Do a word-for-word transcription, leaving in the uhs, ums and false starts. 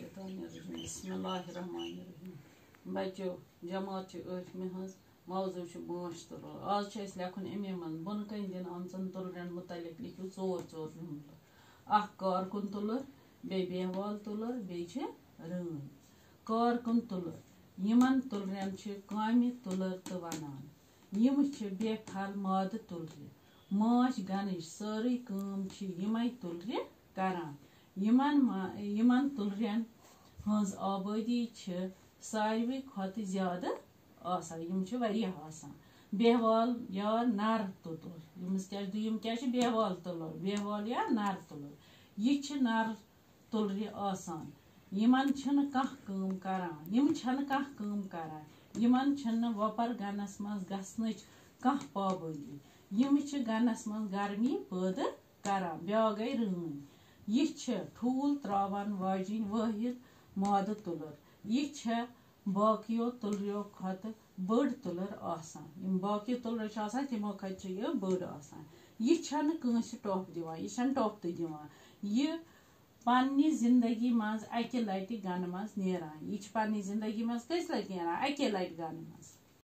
الشیطان الرجیم۔ بسم اللہ الرحمن الرحیم۔ بچو، جماعت چھِ ٲٹھمہِ ہٕنٛز، موضوع چھُ ماچھ تُلُر۔ آز چھُ اَسہِ لیکھُن اَمے منٛز بۄنہٕ کَنہِ دِنہٕ آمژَن تُلرٮ۪ن مُتعلِق لیکھِو ژور ژور جملہٕ۔ اکھ کارکُن تُلُر، بیٚیہِ بیہوال تُلُر، بیٚیہِ چھِ رٲنۍ۔ کارکُن تُلُر۔ یِمَن تُلرٮ۪ن چھِ کامہِ تُلُر تہٕ وَنان۔ یِم چھِ بے پھل مادٕ تُلرِ۔ ماچھ گنٕچ سٲرٕے کٲم چھِ یِمَے تُلرِ کران۔ یِمَن ما-، یِمَن تُلرٮ۪ن ہٕنٛز آبٲدی چھِ ساروٕے کھۄتہٕ زیادٕ آسان۔ یِم چھِ واریاہ آسان۔ بیہوال یا نر تُلُر۔ یِمَس کیٛاہ چھِ، یِم کیٛاہ چھِ؟ بیہوال تُلُر۔ بیہوال یا نر تُلُر۔ یہِ چھِ نر تُلرِ آسان۔ یِمَن چھِنہٕ کانٛہہ کٲم کران۔ یِم چھَنہٕ کانٛہہ کٲم کران۔ یِمَن چھِنہٕ وۄپَر گنَس منٛز گژھنٕچ کانٛہہ پابندی۔ یِم چھِ گنَس منٛز گرمی پٲدٕ کران۔ بیٛاکھ گٔے رٲنۍ۔ یہِ چھِ ٹھوٗل ترٛاوَن واجِنۍ وٲحد مادٕ تُلُر۔ یہِ چھےٚ باقیو تُلریو کھۄتہٕ بٔڑ تُلُر آسان۔ یِم باقی تُلرِ چھِ آسان، تِمو کھۄتہٕ چھِ یہِ بٔڑ آسان۔ یہِ چھَنہٕ کٲنٛسہِ ٹۄپھ دِوان، یہِ چھَنہٕ ٹۄپھ تہِ دِوان۔ یہِ پننہِ زندگی منٛز اَکہِ لٹہِ گنہٕ منٛز نیران۔ یہِ چھِ پننہِ زندگی منٛز کٔژِ لٹہِ نیران؟ اَکے لٹہِ گنہٕ منٛز۔